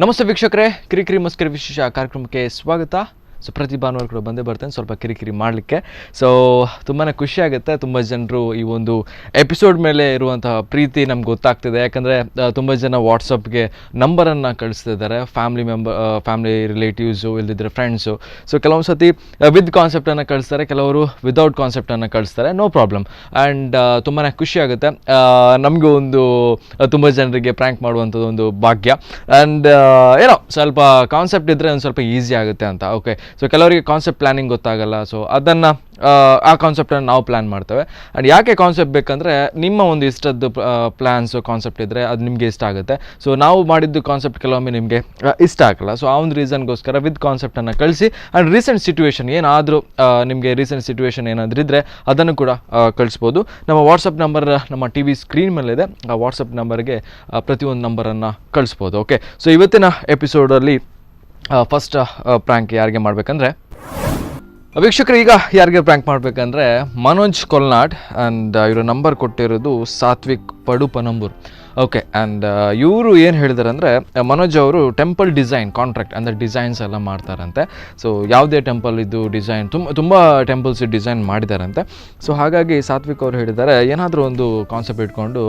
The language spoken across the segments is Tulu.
ನಮಸ್ತೆ ವೀಕ್ಷಕರೇ, ಕಿರಿಕಿರಿ ಮಸ್ಕರಿ ವಿಶೇಷ ಕಾರ್ಯಕ್ರಮಕ್ಕೆ ಸ್ವಾಗತ. ಸೊ ಪ್ರತಿ ಭಾನುವಾರ ಕೂಡ ಬಂದೇ ಬರ್ತೇನೆ ಸ್ವಲ್ಪ ಕಿರಿಕಿರಿ ಮಾಡಲಿಕ್ಕೆ. ಸೊ ತುಂಬಾ ಖುಷಿಯಾಗುತ್ತೆ. ತುಂಬ ಜನರು ಈ ಒಂದು ಎಪಿಸೋಡ್ ಮೇಲೆ ಇರುವಂತಹ ಪ್ರೀತಿ ನಮ್ಗೆ ಗೊತ್ತಾಗ್ತಿದೆ. ಯಾಕಂದರೆ ತುಂಬ ಜನ ವಾಟ್ಸಪ್ಗೆ ನಂಬರನ್ನು ಕಳಿಸ್ತಿದ್ದಾರೆ, family member, family relatives, ಇಲ್ಲದಿದ್ದರೆ ಫ್ರೆಂಡ್ಸು. ಸೊ ಕೆಲವೊಂದು ಸತಿ ವಿತ್ ಕಾನ್ಸೆಪ್ಟನ್ನು ಕಳಿಸ್ತಾರೆ, ಕೆಲವರು ವಿದೌಟ್ ಕಾನ್ಸೆಪ್ಟನ್ನು ಕಳಿಸ್ತಾರೆ. No problem. And ತುಂಬಾ ಖುಷಿಯಾಗುತ್ತೆ ನಮಗೂ ಒಂದು ತುಂಬ ಜನರಿಗೆ ಪ್ರ್ಯಾಂಕ್ ಮಾಡುವಂಥದ್ದು ಒಂದು ಭಾಗ್ಯ. ಆ್ಯಂಡ್ ಏನೋ ಸ್ವಲ್ಪ ಕಾನ್ಸೆಪ್ಟ್ ಇದ್ದರೆ ಒಂದು ಸ್ವಲ್ಪ ಈಸಿ ಆಗುತ್ತೆ ಅಂತ. ಓಕೆ, ಸೊ ಕೆಲವರಿಗೆ ಕಾನ್ಸೆಪ್ಟ್ ಪ್ಲ್ಯಾನಿಂಗ್ ಗೊತ್ತಾಗಲ್ಲ. ಸೊ ಅದನ್ನು ಆ ಕಾನ್ಸೆಪ್ಟನ್ನು ನಾವು ಪ್ಲ್ಯಾನ್ ಮಾಡ್ತೇವೆ. ಆ್ಯಂಡ್ ಯಾಕೆ ಕಾನ್ಸೆಪ್ಟ್ ಬೇಕಂದರೆ ನಿಮ್ಮ ಒಂದು ಇಷ್ಟದ್ದು ಪ್ಲ್ಯಾನ್ಸು ಕಾನ್ಸೆಪ್ಟ್ ಇದ್ದರೆ ಅದು ನಿಮಗೆ ಇಷ್ಟ ಆಗುತ್ತೆ. ಸೊ ನಾವು ಮಾಡಿದ್ದು ಕಾನ್ಸೆಪ್ಟ್ ಕೆಲವೊಮ್ಮೆ ನಿಮಗೆ ಇಷ್ಟ ಆಗಲ್ಲ. ಸೊ ಆ ಒಂದು ರೀಸನ್ಗೋಸ್ಕರ ವಿತ್ ಕಾನ್ಸೆಪ್ಟನ್ನು ಕಳಿಸಿ. And recent situation ಏನಾದರೂ ನಿಮಗೆ ರೀಸೆಂಟ್ ಸಿಚುವೇಶನ್ ಏನಾದರೂ ಇದ್ದರೆ ಅದನ್ನು ಕೂಡ ಕಳಿಸ್ಬೋದು. ನಮ್ಮ ವಾಟ್ಸಪ್ ನಂಬರ್ ನಮ್ಮ T V screen ಮೇಲಿದೆ. ಆ ವಾಟ್ಸಪ್ ನಂಬರ್ಗೆ ಪ್ರತಿಯೊಂದು ನಂಬರನ್ನು ಕಳಿಸ್ಬೋದು. ಓಕೆ, ಸೊ ಇವತ್ತಿನ ಎಪಿಸೋಡಲ್ಲಿ ಫಸ್ಟ್ ಪ್ರ್ಯಾಂಕ್ ಯಾರಿಗೆ ಮಾಡಬೇಕಂದ್ರೆ ವೀಕ್ಷಕರು, ಈಗ ಯಾರಿಗೆ ಪ್ರ್ಯಾಂಕ್ ಮಾಡಬೇಕಂದ್ರೆ ಮನೋಜ್ ಕೊಲ್ನಾಡ್. ಆ್ಯಂಡ್ ಇವರ ನಂಬರ್ ಕೊಟ್ಟಿರೋದು ಸಾತ್ವಿಕ್ ಪಡುಪನಂಬೂರ್. ಓಕೆ, ಆ್ಯಂಡ್ ಇವರು ಏನು ಹೇಳಿದಾರೆ ಅಂದರೆ, ಮನೋಜ್ ಅವರು temple design contract ಅಂದರೆ ಡಿಸೈನ್ಸ್ ಎಲ್ಲ ಮಾಡ್ತಾರಂತೆ. ಸೊ ಯಾವುದೇ ಟೆಂಪಲ್ ಇದು ಡಿಸೈನ್ ತುಂಬ ತುಂಬ ಟೆಂಪಲ್ಸ್ ಡಿಸೈನ್ ಮಾಡಿದಾರಂತೆ. ಸೊ ಹಾಗಾಗಿ ಸಾತ್ವಿಕ್ ಅವರು ಹೇಳಿದ್ದಾರೆ ಏನಾದರೂ ಒಂದು ಕಾನ್ಸೆಪ್ಟ್ ಇಟ್ಕೊಂಡು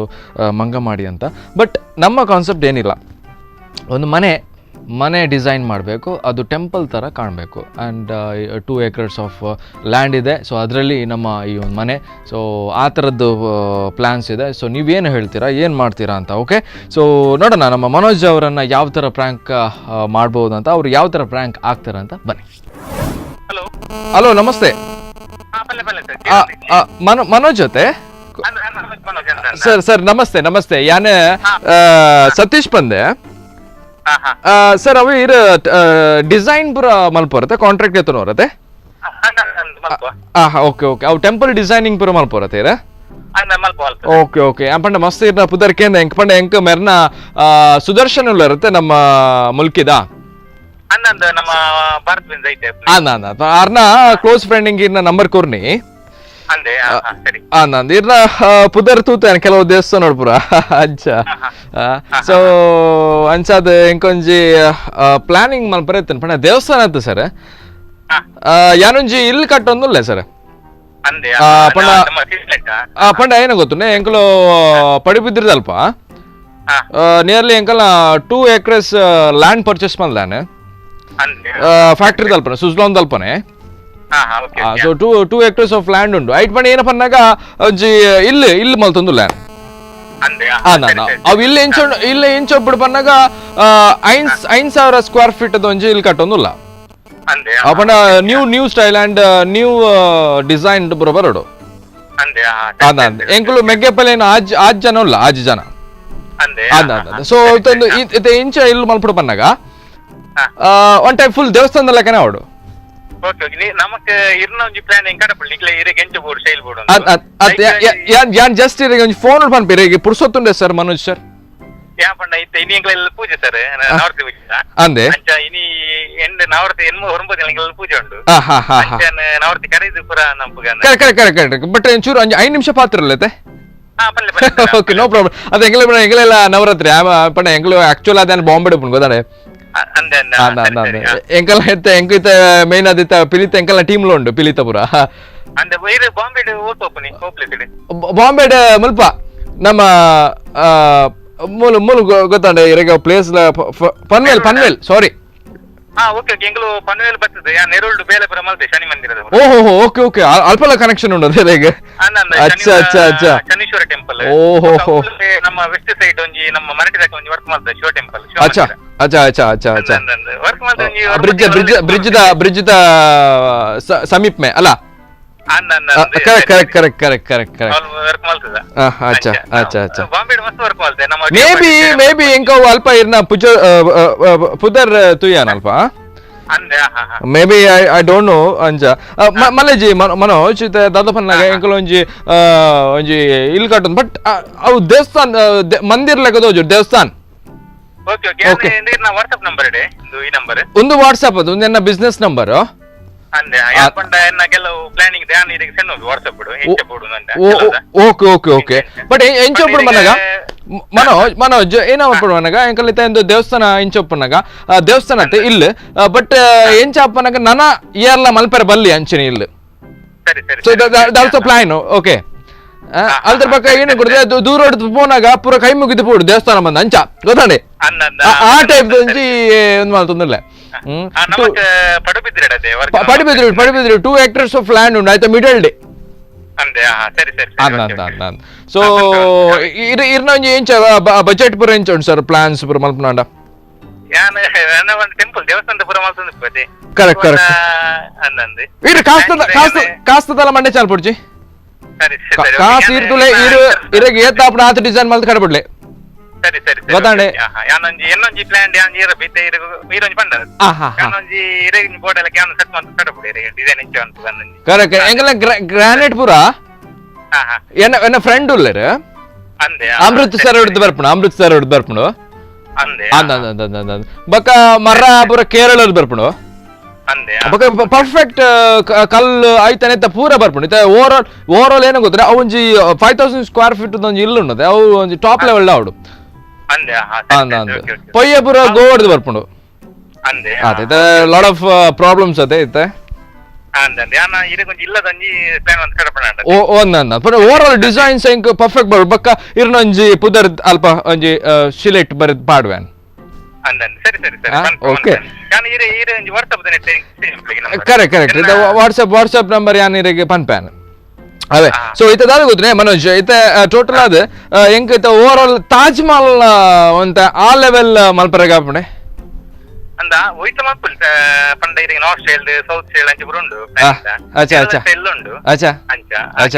ಮಂಗ ಮಾಡಿ ಅಂತ. ಬಟ್ ನಮ್ಮ ಕಾನ್ಸೆಪ್ಟ್ ಏನಿಲ್ಲ, ಒಂದು ಮನೆ ಮನೆ ಡಿಸೈನ್ ಮಾಡಬೇಕು, ಅದು ಟೆಂಪಲ್ ಥರ ಕಾಣಬೇಕು. And 2 acres of land ಇದೆ. ಸೊ ಅದರಲ್ಲಿ ನಮ್ಮ ಈ ಒಂದು ಮನೆ, ಸೊ ಆ ಥರದ್ದು ಪ್ಲ್ಯಾನ್ಸ್ ಇದೆ. ಸೊ ನೀವೇನು ಹೇಳ್ತೀರಾ, ಏನು ಮಾಡ್ತೀರಾ ಅಂತ. ಓಕೆ, ಸೊ ನೋಡೋಣ ನಮ್ಮ ಮನೋಜ್ ಅವರನ್ನು ಯಾವ ಥರ ಪ್ರ್ಯಾಂಕ್ ಮಾಡ್ಬೋದು ಅಂತ, ಅವ್ರು ಯಾವ ಥರ ಪ್ರ್ಯಾಂಕ್ ಆಗ್ತಾರೆ ಅಂತ. ಬನ್ನಿ. ಹಲೋ. ಹಲೋ, ನಮಸ್ತೆ. ಹಾ, ಪಲ್ಲೆ ಪಲ್ಲೆ ಸರ್. ಮನೋಜ್ ಜೊತೆ? ಮನೋಜ್ ಅಂತ. ಸರ್ ಸರ್, ನಮಸ್ತೆ ನಮಸ್ತೆ. ಯಾನೆ ಸತೀಶ್ ಬಂದೆ. ಹಾ ಹಾ. ಸರ್, ಅವು ಇರ ಡಿಸೈನ್ ಪೂರ ಮಲ್ಪೊರತೆ, ಕಾಂಟ್ರಾಕ್ಟ್ ಎತ್ತನವರತೆ? ಮಲ್ಪ. ಹಾಂ, ಓಕೆ ಓಕೆ. ಅವು ಟೆಂಪಲ್ ಡಿಸೈನಿಂಗ್ ಪೂರ ಮಲ್ಪೊರತೆ ಇರ? ಮಲ್ಪ ಮಲ್ಪ. Okay okay. ಪಂಡ ಮಸ್ತ್ ಇರ್ನ ಪುದರ್ ಕೇಂದ್ರ ಎಂಕ್ ಪಂಡ ಎಂಕ್ ಮೆರ್ನ ಸುದರ್ಶನ್ ಇರುತ್ತೆ ನಮ್ಮ ಮುಲ್ಕಿದ. ಅನ್ನಂದು ನಮ್ಮ ಭಾರತ್ ಬಿಂದ್ ಐತೆ. ಅರ್ನ ಕ್ಲೋಸ್ ಫ್ರೆಂಡ್ ಇಂಗ್ ಇರ್ನ ನಂಬರ್ ಕೊರ್ನಿ. ಅಂದೆ, ಹಾ ಹಾ, ಸರಿ. ನಂದು ಇರ್ನ ಪುದರ್ ತೂತ ಕೆಲವು ದೇವಸ್ಥಾನ ನೋಡ್ಪುರ ಅಂಚ. ಸೊ ಅಂಚಾದ ಎಂಕೊಂಜಿ ಪ್ಲಾನಿಂಗ್ ಮಲ್ಪರ ಇತ್ತೇನೆ ಪಂಡ ದೇವಸ್ಥಾನ ಇತ್ತು ಸರ್. ಯಾನೊಂಜಿ ಇಲ್ಲಿ ಕಟ್ಟೊಂದುಲ್ಲೆ ಸರ್. ಅಂದೆ. ಪಂಡ ನಮ್ಮ ಸಿಸ್ಲೆಟ್. ಪಂಡ ಏನ ಗೊತ್ತುನೆ, ಎಂಕಲು ಪಡಿಬಿದ್ರಿದಲ್ಪ ನಿಯರ್ಲಿ ಎಂಕಲ್ 2 acres land purchase ಮಲ್ದಾನೆ. ಅಂದೆ. Factory ದಲ್ಪನೆ, Suzlon ದಲ್ಪನೆ. Ha ha, okay. So 2 acres of land ಉಂಟು. ಐಟ್ ಪಂಡ ಏನಪ್ಪ ಅನ್ನಾಗ ಒಂಜಿ ಇಲ್ಲಿ ಇಲ್ಲಿ ಮಲ್ತೊಂದು ಲ್ಯಾಂಡ್. ಅಂದೆ. ಅವು ಇಲ್ಲಿ ಇಂಚ ಇಲ್ಲಿ ಇಂಚೊಬ್ಬಡು ಪನ್ನಾಗ ಐನ್ 5000 ಸ್ಕ್ವೇರ್ ಫೀಟ್ ಒಂಜಿ ಇಲ್ಲಿ ಕಟ್ಟೊಂದುಲ್ಲ. ಅಂದೆ. ಪಂಡ new new style and new design ಬರೋಡು. ಅಂದೆ. ಎಂಕುಲು ಮೆಗ್ಗೆಪಲ್ಲೇನು ಆಜ್ ಆಜ್ ಜನ ಉಲ್ಲ, ಆಜ್ ಜನ. ಅಂದೆ. ಅದ, ಸೊ ಇಂಚ ಇಲ್ಲಿ ಮಲ್ಪುಡು ಪನ್ನಾಗ one type full ದೇವಸ್ಥಾನದ ಲೆಕ್ಕನೆ ಅವಡು. ಓಕೆ ಓಕೆ, ನಮಕ್ ಇರ್ನ ಒಂಜಿ ಪ್ಲಾನ್ ಎಂಕಡ ಪುಳ್ಳಿ ನಿಕ್ಲೆ ಇರೆಗ್ ಎಂಚ ಬೋರ್ಡ್ ಶೈಲ್ ಬೋರ್ಡ್. ಯಾನ್ ಜಸ್ಟ್ ಇರೆಗ್ ಒಂಜಿ ಫೋನ್ ಪನ್ಪಿರ, ಈಗ ಪುರ್ಸೊತ್ತುಂಡೆ ಸರ್ ಮನೋಜ್ ಸರ್? ಯಾ ಪಂಡ ಇತ್ತೆ ಇನಿ ಎಂಕ್ಲೆಲ್ಲ ಪೂಜೆ ಸರ್, ನವರಾತ್ರಿ ಪೂಜೆ. ಅಂದೆ. ಅಂಚ ಇನಿ ಎಂಡ್ ನವರಾತ್ರಿ ಎನ್ಮ ಒರಂಬ ಎಂಕ್ಲೆಲ್ಲ ಪೂಜೆ ಉಂಟು. ಹಾ ಹಾ ಹಾ ಹಾ. ಅಂಚ ನವರಾತ್ರಿ ಕರೆದು ಪೂರ ನಮ್ಗೆ. Correct correct correct correct. But ಒಂಚೂರು ಒಂಜಿ 5 ನಿಮಿಷ ಪಾತ್ರ ಇಲ್ಲತ್ತೆ. ಹಾ, ಪಲ್ಲೆ ಪಲ್ಲೆ. Okay, no problem. ಅದು ಎಂಗ್ಲೆ ಎಂಗ್ಲೆಲ್ಲ ನವರಾತ್ರಿ ಪಂಡ ಎಂಗ್ಲು ಆಕ್ಚುಲ್ ಅದೇ ಬಾಂಬೆ ಉಪ್ಪುಂಡು ಗೊತ್ತಾನೆ. ಅಂದೆ ಅಂದೆ. ಅಂದ ಅಂದ ಅಂದೆ. ಎಂಕಲ್ ಇತ್ತೆ ಎಂಕ್ ಇತ್ತೆ ಮೇನ್ ಅದಿತ್ತ ಪಿಲಿತ ಎಂಕಲ್ನ ಟೀಮ್ಲು ಉಂಡು ಪಿಲಿತ ಪೂರ. ಅಂದೆ, ಇರು ಬಾಂಬೆ ಓಟ್ ಓಪನಿ ಓಪ್ಲೇಸ್. ಬಾಂಬೆ ಮುಲ್ಪ ನಮ್ಮ ಮೂಲು ಮೂಲು ಗೊತ್ತಾಂಡೆ ಇರಗ ಪ್ಲೇಸ್, ಪನ್ವೇಲ್ ಪನ್ವೇಲ್, ಸಾರಿ. ಹಾ, ಓಕೆ ಓಕೆ. ಎಂಗ್ಲು ಪನ್ವೇಲ್ ಬರ್ತದೆ, ಯಾ ನೆರುಳ್ಡು ಬೇಲೆಪುರ ಮಲ್ತೆ ಶನಿ ಮಂದಿರದ. ಓಹೋ, ಓಕೆ ಓಕೆ. ಅಲ್ಪಲ ಕನೆಕ್ಷನ್ ಉಂಟು ಅದೇ ಹೇಗೆ. ಅಚ್ಚಾ ಅಚ್ಚಾ ಅಚ್ಚಾ. ಶನೀಶ್ವರ ಟೆಂಪಲ್. ಓಹೋ. ನಮ್ಮ ವೆಸ್ಟ್ ಸೈಡ್ ಒಂಜಿ ನಮ್ಮ ಮರಾಠಿ ಒಂಜಿ ವರ್ಕ್ ಮಾಡ್ತಾರೆ, ಶಿವ ಟೆಂಪಲ್. ಅಚ್ಚಾ ಅಚ್ಚಾ ಅಚ್ಚಾ ಅಚ್ಚಾ ಅಚ್ಚಾ. ವರ್ಕ್ ಮಾಡ್ತಾರೆ. Bridge bridge bridge the bridge the ಸಮೀಪ ಮೇ ಅಲ್ಲ? Correct correct correct correct correct correct. Work ಮಾಡ್ತದ. ಅಚ್ಚಾ ಅಚ್ಚಾ ಅಚ್ಚಾ. ಬಾಂಬೆ ಮಸ್ತ್ ವರ್ಕ್ ಮಾಡ್ತದೆ ನಮ್ಮ. May be may be ಎಂಕವು ಅಲ್ಪ ಇರ್ನ ಪುಜ ಪುದರ್ ತುಯ್ಯಾನ ಅಲ್ಪ. ಅಂದೆ. Maybe I I don't know. ಅಂಚ ಮಲ್ಲೇಜಿ ಮನೋಜ್ ದಾದ ಪನ್ನಾಗ ಎಂಕಲ್ ಒಂಜಿ ಒಂಜಿ ಇಲ್ ಕಟ್ಟೊಂದು, ಬಟ್ ಅವು ದೇವಸ್ಥಾನ ಮಂದಿರ್ ಲೆಕ್ಕದ ದೇವಸ್ಥಾನ. Okay okay. WhatsApp number ಇದೆ ಈ ನಂಬರ್? ಒಂದು ವಾಟ್ಸ್ಆಪ್, ಅದು ಒಂದು ಎನ್ನ ಬಿಸ್ನೆಸ್ ನಂಬರ್. ಅಂದೆ, ಯಾಪಂಡ ಎನ್ನ ಕೆಲವು ಪ್ಲಾನಿಂಗ್ ಧ್ಯಾನ ಇದಕ್ಕೆ ಸೆಂಡ್ ವಾಟ್ಸ್ಆಪ್ ಬಿಡು ಎಂಚ ಬೋಡು. Okay okay okay. But ಎಂಚ ಒಪ್ಪುಡು ಮನ್ನಗ Manoj Manoj ಏನಪ್ಪಣಗ ಎಂಕಲ್ ಇತ್ತ ಒಂದು ದೇವಸ್ಥಾನ ಇಂಚೊಪ್ಪನಗ ದೇವಸ್ಥಾನ ಇಲ್ಲ ಬಟ್ ಎಂಚಪ್ಪನಗ ನನ ಇಯರ್ಲ ಮಲ್ಪೆರೆ ಬಲ್ಲಿ ಅಂಚನೆ ಇಲ್ಲ. So that's plan. Okay ಅಲ್ದ್ರ ಪಕ್ಕ ಏನು ಕೊಡುತ್ತೆ ದೂರ ಪೋನಾಗ ಪೂರ ಕೈ ಮುಗಿದು ಪೋಡು ದೇವಸ್ಥಾನ ಬಂದ ಅಂಚ ಗೊತ್ತಾಂಡೆ ಆ ಟೈಪ್ ಒಂಜಿ ಒಂದು ಮಾತೊಂದಿಲ್ಲ. Padubidri Padubidri 2 acres of land ಉಂಡು ಆಯ್ತಾ ಮಿಡಲ್ ಡೇ. ಸೊ ಇರ್ನ ಒಂಜಿ ಎಂಚ ಬಜೆಟ್ ಪೂರ ಎಂಚ ಉಂಟು ಸರ್ ಪ್ಲಾನ್ಸ್ ಪೂರ ಮಲ್ಪನಾಂಡ? Correct correct. ಇರು ಕಾಸ್ತದಲ್ಲ ಮಂಡೆ ಚಾಲ್ ಪುಡ್ಜಿ ಕಾಸು ಇರ್ತುಲೆ ಇರು ಇರಗೆ ಏತಾಪಣ ಆತ ಡಿಸೈನ್ ಮಲ್ತ್ ಕಡಬಿಡ್ಲೆ ಗೊತ್ತಾಂಡೆ. ಕರೆಕ್ಟ್. ಎಂಗಲ ಗ್ರಾನೈಟ್ ಪೂರ ಎನ್ನ ಫ್ರೆಂಡ್ ಉಲ್ಲೇರು ಅಮೃತ್ ಸರ್ ಹಿಡ್ದು ಬರ್ಪಣ ಅಮೃತ್ ಸರ್ ಹಿಡ್ದು ಬರ್ಪಣು ಬಕ್ಕ ಮರ ಪೂರ ಕೇರಳದ ಬರ್ಪಣು ಬೊಕ ಪರ್ಫೆಕ್ಟ್ ಕಲ್ಲು ಐತನೆ ಪೂರ ಬರ್ಪುಂಡು. ಇತ್ತೆ over all over all ಏನ ಗೊತ್ತಾ ಅವು ಒಂಜಿ 5000 ಸ್ಕ್ವೇರ್ ಫೀಟ್ ಒಂಜಿ ಇಲ್ಲು ಉಂಡದೆ ಅವು ಒಂಜಿ ಟಾಪ್ ಲೆವೆಲ್ ಆವಡು ಅಂದ ಪೊಯ್ಯ ಪೂರ ಗೋವಡ್ದು ಬರ್ಪುಂಡು. ಅದೇ ಇತ್ತೆ lot of problems ಅದೇ ಇತ್ತೆ over all designs ಎಂಕ್ ಪರ್ಫೆಕ್ಟ್ ಬರು ಬಕ್ಕ ಇರ್ನೊಂಜಿ ಪುದರ್ ಅಲ್ಪ ಒಂಜಿ ಶಿಲೆಟ್ ಬರೆದ್ ಪಾಡ್ವೇನ್. Okay correct correct. WhatsApp WhatsApp number ಯಾನ್ ಇರೆಗೆ ಪನ್ಪ್ಯಾನ್ ಅವೇ. ಸೊ ಇತ್ತ ದಾದ ಗೊತ್ತನೆ ಮನೋಜ್ ಇತ್ತೆ ಟೋಟಲ್ ಆದ್ ಎಂಕ್ ಇತ್ತ ಓವರ್ ಆಲ್ ತಾಜ್ ಮಹಲ್ ಒಂತ ಆ ಲೆವೆಲ್ ಮಲ್ಪರೆಗ್ ಆಪುಂಡೆ ಅಂದ ಒಯ್ತ ಮಲ್ಪುಲ್ ಪಂಡ ಇರೆಗ್ north style south style ಅಂಚ ಪೂರ ಉಂಡು. ಅಚ್ಚಾ ಅಚ್ಚಾ ಸ್ಟೈಲ್ ಉಂಡು. ಅಚ್ಚಾ ಅಂಚ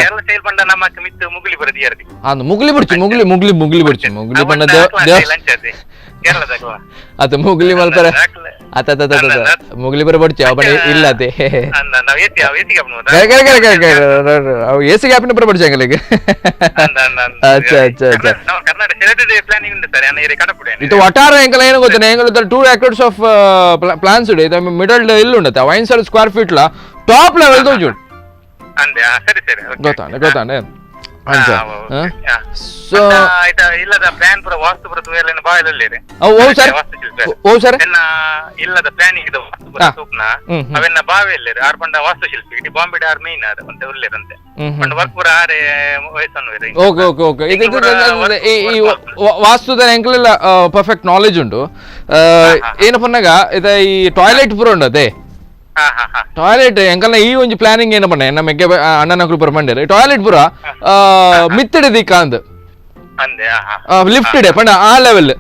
ಕೇರಳ ಸ್ಟೈಲ್ ಪಂಡ ನಮಕ್ ಮಿತ್ತು ಮುಗುಲಿ ಪೂರ ದಿಯರ್ದಿ ಅಂದ್ ಮುಗುಲಿ ಬುಡ್ಚಿ ಮುಗುಲಿ ಮುಗುಲಿ ಮುಗುಲಿ ಬುಡ್ಚಿ ಮುಗುಲಿ ಪಂಡ ದೇವ ಅದು ಮುಗುಲಿ ಮಲ್ಪರೆ ಅತ ಅತ ಅತ ಮುಗುಲಿ ಪೂರ ಬುಡ್ಚಿ ಅವ ಪಂಡ ಇಲ್ಲ ಅದೇ ಅವು ಎಸಿ ಗ್ಯಾಪಿನ ಪೂರ ಬುಡ್ಚಿ ಅಂಗಲಿಗೆ. ಅಚ್ಚಾ ಅಚ್ಚಾ ಅಚ್ಚಾ. ಇದು ಒಟ್ಟಾರೆ ಎಂಕಲ ಏನು ಗೊತ್ತೇ ಎಂಕಲ 2 acres of plants ಉಂಡು. ಇದು ಮಿಡಲ್ ಇಲ್ಲ ಉಂಡತ್ತೆ 5,000 ಸ್ಕ್ವೇರ್ ಫೀಟ್ ಲ ಟಾಪ್ ಲೆವೆಲ್ ತೋಜುಂಡು. ಗೊತ್ತಾಂಡೆ ಗೊತ್ತಾಂಡೆ. ಸೊ ಇಲ್ಲದ ಪ್ಲಾನ್ ಪೂರ ವಾಸ್ತು ಪೂರ ತೂಯೆಲ್ಲ ಬಾಯಲ್ ಉಲ್ಲೇರು. ಓ ಸರ್ ಓ ಸರ್ ಎನ್ನ ಇಲ್ಲದ ಪ್ಲಾನಿಂಗ್ ಇದು ವಾಸ್ತು ಪೂರ ತೂಪ್ನ ಅವೆನ್ನ ಬಾವೆ ಇಲ್ಲೇರು ಆರ್ ಪಂಡ ವಾಸ್ತುಶಿಲ್ಪಿ ಇಡೀ ಬಾಂಬೆ ಆರ್ ಮೇನ್ ಆರ್ ಅಂತ ಉಲ್ಲೇರಂತೆ ಪಂಡ ವರ್ಕ್ ಪೂರ ಆರೆ ವಯಸ್ಸನ್ನು. Okay okay okay. ಇದು ಈ ವಾಸ್ತುದ ಎಂಕಲೆಲ್ಲ ಪರ್ಫೆಕ್ಟ್ ನಾಲೆಜ್ ಉಂಟು. ಏನು ಪನ್ನಾಗ ಇದು ಈ ಟಾಯ್ಲೆಟ್ ಪೂರ ಉಂಡು ಅದೇ ಟಾಯ್ಲೆಟ್ ಎಂಕಲ್ನ ಈ ಒಂಜಿ ಪ್ಲಾನಿಂಗ್ ಏನು ಪಂಡೆ ನಮ್ಮ ಎಗ್ಗೆ ಅಣ್ಣನ ಪೂರ ಮಂಡೇರು ಟಾಯ್ಲೆಟ್ ಪೂರ ಮಿತ್ತಡೆ ದಿಕ್ಕ ಅಂದ್ ಲಿಫ್ಟ್ ಇಡೆ ಪಂಡ ಆ ಲೆವೆಲ್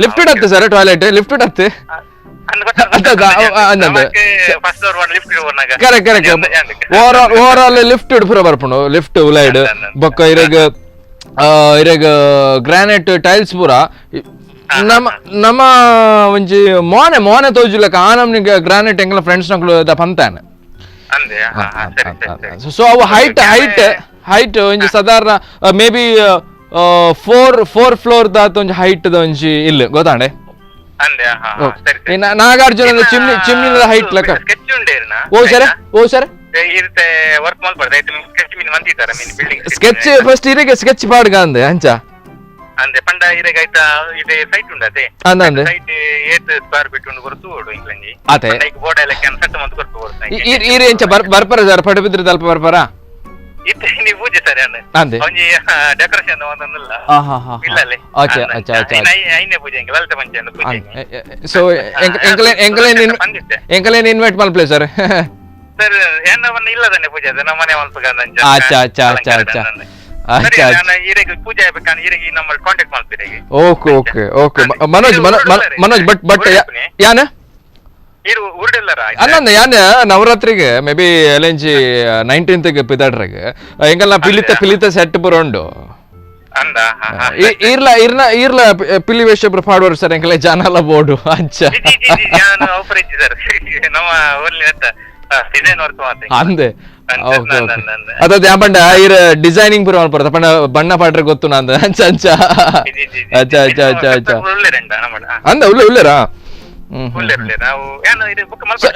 ಲಿಫ್ಟೆಡ್ ಅತ್ತೆ sir toilet lifted ಅತ್ತೆ. Correct correct. Over all lifted ಪೂರ ಬರ್ಪುಂಡು ಲಿಫ್ಟ್ ಉಲೈಡ್ ಬೊಕ್ಕ ಇರೆಗ್ ಇರೆಗ್ ಗ್ರಾನೈಟ್ ಟೈಲ್ಸ್ ಪೂರ ನಮ್ಮ ನಮ್ಮ ಒಂಜಿ ಮೋನೆ ಮೋನೆ ತೋಜುಲಕ ಆ ನಮ್ನಿಗೆ ಗ್ರಾನೈಟ್ ಎಂಕಲ ಫ್ರೆಂಡ್ಸ್ ನಕುಲು ದ ಪಂತಾನೆ. ಸೊ ಅವು height height height ಒಂಜಿ ಸಾಧಾರಣ may be 4 floor ದಾತ ಒಂಜಿ ಹೈಟ್ the ಒಂಜಿ ಇಲ್ಲ ಗೊತ್ತಾಂಡೆ. ನಾಗಾರ್ಜುನ ಚಿಮ್ನಿ ಚಿಮ್ನಿದ ಹೈಟ್ ಲಕ ಓ ಸರ್ ಓ ಸರ್ sketch first ಇರೆಗೆ sketch ಪಾಡ್ಗ ಅಂದೆ ಅಂಚ ಅಂದೆ ಪಂಡ ಇರೆಗ್ ಐತ ಇದೆ ಸೈಟ್ ಉಂಡು ಅದೇ ಅಂದೆ site 8 square feet ಉಂಡು ಕೊರ್ತು ಓಡು ಇಂಕ್ಲಂಜಿ ಅದೇ ಪಂಡ ಬೋರ್ಡ್ ಎಲ್ಲ can set ಮಂತ್ ಕೊರ್ತು ಓಡು ಇರೆ ಎಂಚ ಬರ್ಪರ ಸರ್ ಪಡುಬಿದ್ರಿ ದಲ್ಪ ಬರ್ಪರ ಇತ್ತೆ ನೀ ಪೂಜೆ ಸರ್ ಅಂದೆ ಒಂಜಿ ಡೆಕೋರೇಷನ್ ಒಂದೊಂದಿಲ್ಲ ಇಲ್ಲಲ್ಲೇ. ಅಚ್ಚಾ ಅಚ್ಚಾ ಅಚ್ಚಾ. ಐನೇ ಪೂಜೆ ಎಂಕ್ ಲಲಿತ ಪಂಚೆ ಪೂಜೆ. ಸೊ ಎಂಕಲೇನ್ ಎಂಕಲೇನ್ ಇನ್ವೈಟ್ ಮಲ್ಪಲೆ ಸರ್. ಸರ್ ಏನ ಇಲ್ಲದನ್ನೇ ಪೂಜೆ ಅದು ನಮ್ಮ ಮನೆ ಮಲ್ಪಗ ಅಚ್ಚಾ ಅಚ್ಚಾ ಅಚ್ಚಾ ಅಚ್ಚಾ. Okay okay okay. Manoj Manoj but but ಯಾನ ಅಲ್ಲ ಯಾನ್ ನವರಾತ್ರಿಗೆ ಮೇ ಬಿ ಎಲೆಂಜಿ 19th ಪಿದಾಡ್ರಿಗೆ ಎಂಕಲ್ನ ಪಿಲಿತ ಪಿಲಿತ ಸೆಟ್ ಪೂರ ಉಂಡು. ಇರ್ಲ ಇರ್ನ ಇರ್ಲ ಪಿಲಿ ವೇಷ ಪೂರ ಪಾಡುವರು ಸರ್ ಎಂಕಲೆ ಜಾನಲ ಬೋರ್ಡು ಅಂಚ ಅಂದೆ. Okay okay. ಅದ ಪಂಡ ಇರ್ ಡಿಸೈನಿಂಗ್ ಪೂರ ಮಲ್ಪರ ಪಂಡ ಬಣ್ಣ ಪಾಡ್ರೆ ಗೊತ್ತು ನಂದ ಅಂಚ ಅಂಚ. ಅಚ್ಚಾ ಅಚ್ಚಾ ಅಚ್ಚಾ ಅಚ್ಚಾ. ಅಂದ ಉಳ್ಳೆ ಉಳ್ಳೇರಾ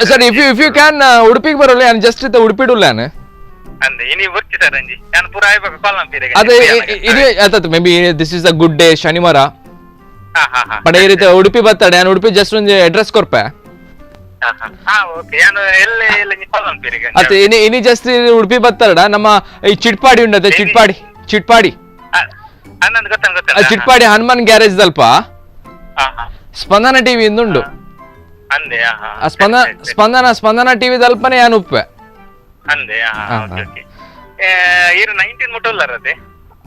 sir. If you if you can ಉಡುಪಿಗೆ ಬರೋಲ್ಲ ನಾನು ಜಸ್ಟ್ ಇತ್ತ ಉಡುಪಿಡು ಉಲ್ಲಾನೆ. ಅಂದೆ ಇನಿ ಬರ್ತಿ ಸರ್ ಅಂಜಿ ನಾನು ಪೂರ ಆಯ್ಬೇಕು ಕಾಲ್ ಮಾಡ್ತೀರಿ. ಅದೇ ಇದು ಆಯ್ತು, maybe this is a good day, ಶನಿವಾರ ಪಡ ಈ ರೀತಿ ಉಡುಪಿ ಬರ್ತಾಡೆ. ನಾನು ಉಡುಪಿ ಜಸ್ಟ್ ಒಂದು ಅಡ್ರೆಸ್ ಕೊರ್ಪೆ. ಅತ್ತೆ ಇನಿ ಇನಿ ಜಸ್ಟ್ ಉಡುಪಿ ಬರ್ತಾರಡ. ನಮ್ಮ ಈ ಚಿಟ್ಪಾಡಿ ಉಂಡತೆ, ಚಿಟ್ಪಾಡಿ ಚಿಟ್ಪಾಡಿ ಚಿಟ್ಪಾಡಿ ಹನುಮಾನ್ ಗ್ಯಾರೇಜ್ ದಲ್ಪ ಸ್ಪಂದನ ಟಿವಿ ಇಂದುಂಡು. ಸ್ಪಂದನ ಸ್ಪಂದನ ಸ್ಪಂದನ ಟಿವಿ ದಲ್ಪನೆ ಯಾನ್ ಉಪ್ಪೆ.